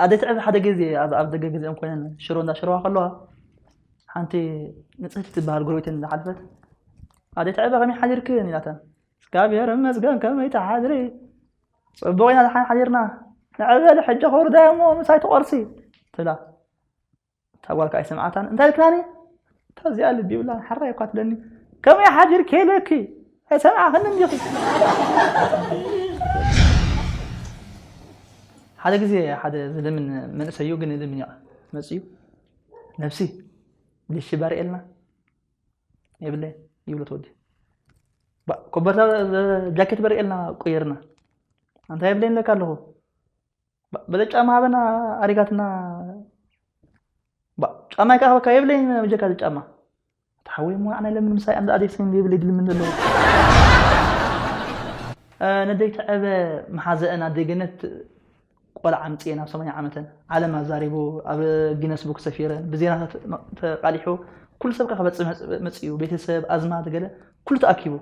ኣደይ ትዕበ ሓደ ግዜ ኣብ ኣብ ደገ ገዚኦም ኮይነን ሽሮ እንዳሸረዋ ከለዋ፣ ሓንቲ ንጽህቲ ትበሃል ጎረቤተን እንዳሓለፈት፣ "ኣደይ ትዕበ ከመይ ሓዲርክን?" ኢላተን። "እግዚኣብሔር ይመስገን፣ ከመይ ትሓድሪ?" "ጽቡቕ ኢና፣ ደሓን ሓዲርና። ንዕበሊ ሕጂ ከውርዳዮ እሞ ምሳይ ትቆርሲ?" ትብላ። እታ ጓል ከኣ ኣይሰምዓታን። "እንታይ ኢልክናኒ?" እታ እዚኣ ልቢ ይብላን፣ ሓራይ እኳ ትብለኒ። "ከመይ ሓዲርኪ?" ኢለኪ ኣይሰምዓኽንን ዲኺ? ሓደ ግዜ ሓደ ዝልምን መንእሰይ እዩ፣ ግን ልምን እዩ መጽዩ፣ "ነብሲ፣ ብልሽባ ርእየልና?" "የብለይ" ይብሎ ተወዲ። "ባ፣ ኮበርታ፣ ጃኬት በርእየልና ቆየርና?" "ኣንታ የብለይን ኢለካ ኣለኹ?" "ባ፣ በለ ጫማ ሃበና ኣሪጋትና?" "ባ፣ ጫማ ይከኣኸበካ?" "የብለይን በጀካ ጫማ?" "ተሓወይ እሞ ኣነ ለምን ምሳይ ኣንዳ ኣደይ ሰን የብለይ ድልምን ዘለኹ?" እ፣ ነደይ ትዕበ መሓዘአን ኣደይ ገነት ቆልዓ ኣምጽኤን ኣብ ሰማንያ ዓመተን። ዓለም ኣዛሪቡ፣ ኣብ ጊነስ ቡክ ሰፊረን፣ ብዜናታት መ-፣ ተቃሊሑ፣ ኩሉ ሰብ ከ ክበጽሕ መጽ-፣ መጽኡ፣ ቤተሰብ፣ ኣዝማድ፣ ገለ ኩሉ ተኣኪቡ።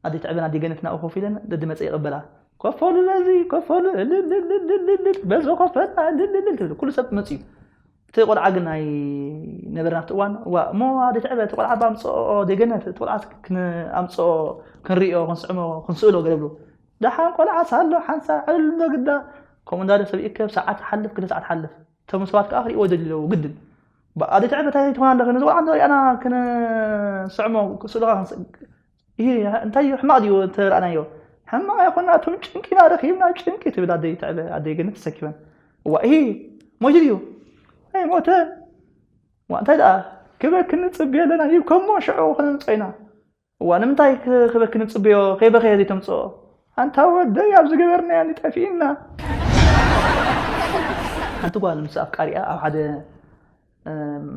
ኣደይ ትዕበን ኣደይ ገነት ናብኡ ኮፍ ኢለን፣ ደዲ መጸ ይቕበላ። "ኮፍ በሉ በዚ፣ ኮፍ በሉ፣ እልልልልልልል፣ በዚ ኮፍ በልና፣ እልልልልል" ትብል። ኩሉ ሰብ መጽኡ። እቲ ቆልዓ ግን ኣይነበረን ኣብቲ እዋን። "እዋ፣ እሞ ኣደይ ትዕበ፣ እቲ ቆልዓ እባ ኣምጽኦ፣ ኣደይ ገነት፣ እቲ ቆልዓ ክን-፣ ኣምጽኦ፣ ክንርእዮ፣ ክንስዕሞ፣ ክንስእሎ" ገለ ይብሉ። ደሓን ቆልዓስ ኣሎ ሓንሳእ ዕልል እንዶ ግዳ። ከምኡ እንዳለ ሰብ ይእከብ፣ ሰዓት ትሓልፍ፣ ክልተ ሰዓት ትሓልፍ። እቶም ሰባት ከኣ ክርእይዎ ይደልዩ ኣለዉ፣ ግድን። ባ-፣ ኣደይ ትዕበ እንታይ ትኾና ኣለኺ? ነዚ ቆልዓ እንዶ ሪኣና ክንስዕሞ፣ ክስእሉኻ ክንስ-፣ ይሄ እንታይ እዩ? ሕማቕ ድዩ እንተ ረኣናዮ? ሕማቕ ኣይኮና፣ እቶም ጭንቂና ረኺብና፣ ጭንቂ ትብል ኣደይ ትዕበ፣ ኣደይ ገነት ተሰኪበን። እዋ፣ ይሄ ሞይቱ ድዩ? ኣይሞተን። እዋ፣ እንታይ ደኣ? ክበኪ ንጽበዮ ኣለና፣ ይብከሞ ሽዑ ክነምጽኦ ኢና። እዋ፣ ንምንታይ ክ-፣ ክበኪ ንጽበዮ? ከይበኸየ ዘይተምጽኦ? ኣንታ ወደይ፣ ኣብ ዝገበርናዮ ንጠፊእና። ሓንቲ ጓል ምስ ኣፍቃሪኣ ኣብ ሓደ፣ እ፣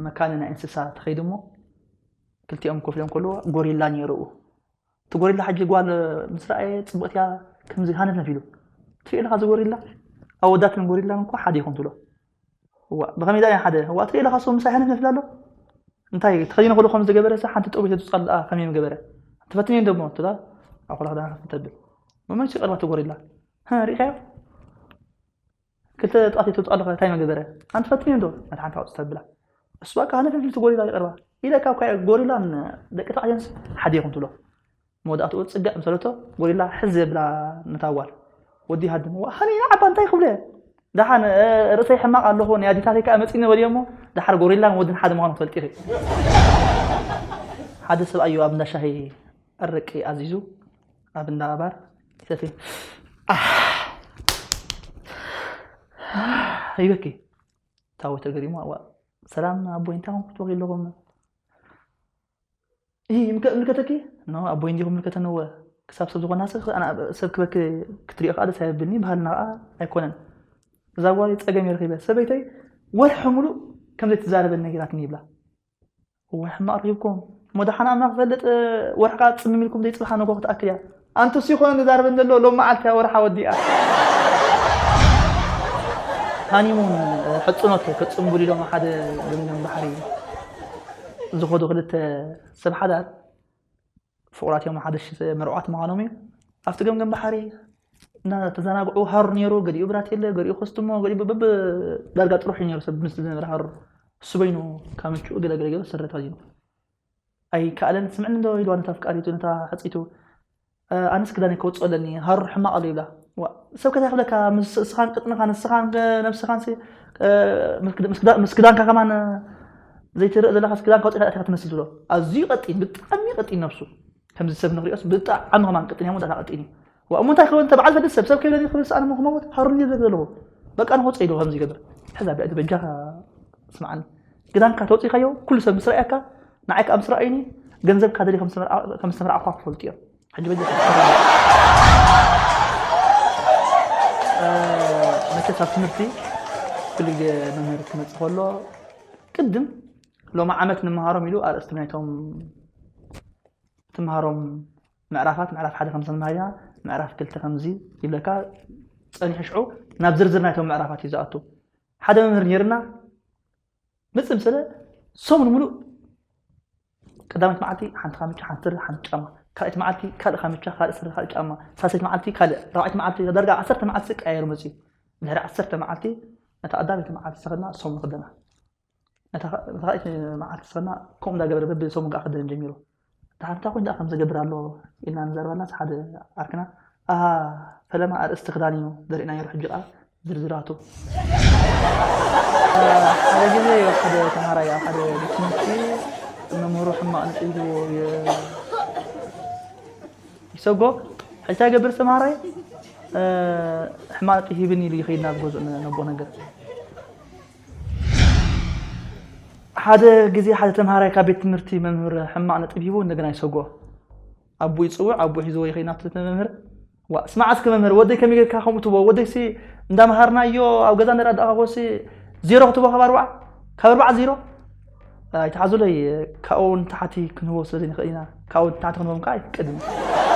መካነ ናይ እንስሳ ትኸይድ እሞ፣ ክልቲኦም ኮፍ ኢሎም ከለዉ፣ ጎሪላ ነይሩ። እቲ ጎሪላ ሕጂ ጓል ምስ ረኣየ፣ ጽብቕቲ እያ፣ ከምዚ ሃነፍነፍ ኢሉ። "ትሪኦ ኣለኻ እዚ ጎሪላ? ኣወዳትን ጎሪላን እኮ ሓደ ይኹን" ትብሎ። እዋ፣ ብኸመይ ደኣ ሓደ? እዋ፣ ትሪኦ ኣለኻ፣ እሱ ምሳይ ሃነፍነፍ ኢሉ ኣሎ። እንታይ፣ ተኸዲኑ ከሎ ከም ዝገበረ፣ እሳ ሓንቲ ጠውዮ ተውጽኣሉ ደኣ ከመይ ምገበረ? ትፈትንዮ እንዶ እሞ፣ ትብላ፣ ኣብ ኹላ ክዳና ከፍ ተብል። መመንሱ ይቐርባ እቲ ጎሪላ። "ሀ፣ ርኢኻዮ? ክልተ ጣት ተውጽኣሉ ከ እንታይ ምገበረ? ኣንቲ ትፈትንዮ እንዶ?" ነታ ሓንቲ ኣውጽእ ተብላ። እሱ በቃ ሃነፍነፍ ኢሉ እቲ ጎሪላ ይቐርባ። ኢለ ካብ ካየ ጎሪላን ደቂ ተባዕትዮንስ ሓደ ይኹን ትብሎ። መወዳእትኡ ጽግዕ ምስ በለቶ፣ ጎሪላ ሕዝ የብላ ነታ ጓል። ወዲ ይሃድም፣ "ዋ፣ ሃኒ ንዓባ እንታይ ክብለ? ደሓን፣ እ፣ ርእሰይ ሕማቕ ኣለኹ፣ ናይ ኣዲታተይ ከኣ መጺኒ" በልዮ እሞ፣ ደሓር ጎሪላን ወድን ሓደ ምዃኑ ክትፈልጢ ኢኺ። ሓደ ሰብኣይ እዩ ኣብ እንዳ ሻሂ ኣረቂ ኣዚዙ፣ ኣብ እንዳ ባር ይሰቲ። ኣህ! ይበኪ። ታወ ተገሪሙ፣ "ኣዋ፣ ሰላም ኣቦይ፣ እንታይ ኮንኩም ክትበኽዩ ኣለኹም?" "እሂ፣ ምከ-፣ ምልከተኪ?" "ኖ፣ ኣቦይ እንዲኹም ምልከተኒ እወ። ክሳብ ሰብ ዝኾና ሲ፣ ኣነ ሰብ ክበኪ ክትሪኦ ከኣ ደስ ኣይብልኒ፣ ባህልና ከኣ ኣይኮነን። እዛ ጓለይ ጸገም እየ ረኺበ። ሰበይተይ ወርሒ ሙሉእ ከም ዘይትዛረበኒ ነጊራትኒ" ይብላ። "እወ፣ ሕማቕ ረኺብኩም። እሞ ደሓን ኣምላኽ ዝፈልጥ፣ ወርሒ ከኣ ጽምም ኢልኩም ዘይጽብሓ ንግሆ ክትኣክል እያ። ኣንቱስ ይኾነ ዝዛረበኒ ዘሎ፣ ሎም መዓልቲ እያ ወርሓ ወዲኣ።" ሃኒሙን፣ ሕጽኖት ክጽምብሉ ኢሎም ሓደ ገምገም ባሕሪ ዝኸዱ ክልተ ሰብ ሓዳር ፍቑራት እዮም፣ ሓደሽ መርዓት ምዃኖም እዩ። ኣብቲ ገምገም ባሕሪ እናተዘናግዑ ሃሩ ነይሩ፣ ገሊኡ ብራቴለ፣ ገሊኡ ኮስትሞ፣ ገሊኡ በብ ዳርጋ ጥሩሕ እዩ ነይሩ ሰብ ምስ ዝነበረ ሃሩ። እሱ በይኑ ካምችኡ ገለ ገለ ገይሩ ስረ ተኸዲኑ። ኣይከኣለን። "ስምዕኒ እንዶ" ኢልዋ ነታ ኣፍቃሪቱ፣ ነታ ሕጽይቱ፣ "እ፣ ኣነስ ክዳነይ ከውጽኦ ኣለኒ፣ ሃሩር ሕማቕ ኣሎ" ይብላ። "ዋ፣ ሰብ ከታይ ክብለካ፣ ምስ እስኻን ቅጥንኻ፣ ንስኻን ከ-፣ ነብስኻን ሲ፣ እ፣ ምስ ክዳ-፣ ምስ ክዳ-፣ ምስ ክዳንካ ከማን ዘይትርእ ዘለኻስ ክዳንካ ኣውጺእካ ኣቲኻ ትመስል" ትብሎ። ኣዝዩ ቀጢን፣ ብጣዕሚ ቀጢን ነብሱ። ከምዚ ሰብ ንኽሪኦስ ብጣዕሚ ከማን ቅጥን እያ፣ መወዳእታ ቀጢን እዩ። "ዋ፣ እሞ እንታይ ክኸውን፣ እንተ በዓል ፈልጥ ሰብ፣ ሰብ ከይብለኒ ክብል፣ ኣነ እሞ ክመውት፣ ሃሩር ድየ ዘለኹ። በቃ ንኸውጽኦ" ኢሉ ከምዚ ይገብር። ሕዛ ቢያ በጃኻ ስምዓኒ። ክዳንካ ተውጺእካዮ፣ ኩሉ ሰብ ምስ ረኣየካ፣ ንዓይ ከኣ ምስ ረኣዩኒ፣ ገንዘብካ ደልየ ከም ዝተመርዓ-፣ ከም ዝተመርዓኹ ክትፈልጡ እዮም። ሕጂ በጃ፣ እ፣ መቸስ ኣብ ትምህርቲ ኩሉ ግዜ መምህር ክመጽእ ከሎ፣ ቅድም ሎሚ ዓመት ንመሃሮም ኢሉ ኣርእስቲ ናይቶም ትመሃሮም ምዕራፋት፣ ምዕራፍ ሓደ ከም ዝተምሃርና፣ ምዕራፍ ክልተ ከምዚ ይብለካ፣ ጸኒሑ ሽዑ ናብ ዝርዝር ናይቶም ምዕራፋት እዩ ዝኣቱ። ሓደ መምህር ነይርና፣ ምጽእ ምስ በለ ሰሙን ሙሉእ ቀዳመይቲ መዓልቲ ሓንቲ ካምቻ፣ ሓንቲ ስረ፣ ሓንቲ ጫማ፣ ካልኣይቲ መዓልቲ ካልእ ካምቻ፣ ካልእ ስረ፣ ካልእ ጫማ፣ ሳልሰይቲ መዓልቲ ካልእ፣ ራብዓይቲ መዓልቲ ዳርጋ ዓሰርተ መዓልቲ ቀያየሩ መጽዩ። ድሕሪ ዓሰርተ መዓልቲ ነታ ቀዳመይቲ መዓልቲ ዝኸድና ሰሙን ክደና፣ ነታ ካልኣይቲ መዓልቲ ዝኸድና ከምኡ እንዳገበረ በብሰሙን ከዓ ክደን ጀሚሩ። እታ ሓንቲ ኮይኑ ደኣ ከም ዘገብር ኣሎ ኢልና ንዘረባናስ፣ ሓደ ዓርክና፣ ኣሃ፣ ፈለማ ኣርእስቲ ክዳን እዩ ዘርእና ነይሩ፣ ሕጂ ከዓ ዝርዝራቱ። ሓደ ግዜ ሓደ ተምሃራይ ኣብ ሓደ ቤት ትምህርቲ መምህሩ ሕማቕ ነጥቢ ሂብዎ ይሰጎ። ሕጂ እንታይ ይገብር ተምሃራይ? ሕማቕ ነጥቢ ሂብኒ ኢሉ ይኸይድ ናብ ገዝኡ፣ ነቦ ነገር። ሓደ ግዜ ሓደ ተምሃራይ ካብ ቤት ትምህርቲ መምህር ሕማቕ ነጥቢ ሂቡ እንደገና ይሰጎ። ኣቦ ይፅውዕ፣ ኣቦ ሒዝዎ ይኸይድ ናብቲ መምህር። ዋ፣ ስማዕ እስኪ መምህር፣ ወደይ ከመይ ጌርካ ከምኡ ትቦ? ወደይሲ እንዳምሃርናዮ ኣብ ገዛ ንረዳእካ ኮሲ ዜሮ ክትቦ ካብ ኣርባዓ፣ ካብ ኣርባዓ ዜሮ። ኣይትሓዙለይ፣ ካብኡ ንታሕቲ ክንህቦ ስለ ዘይንኽእል ኢና። ካብኡ ንታሕቲ ክንህቦም ከዓ ኣይፍቀድን እዩ።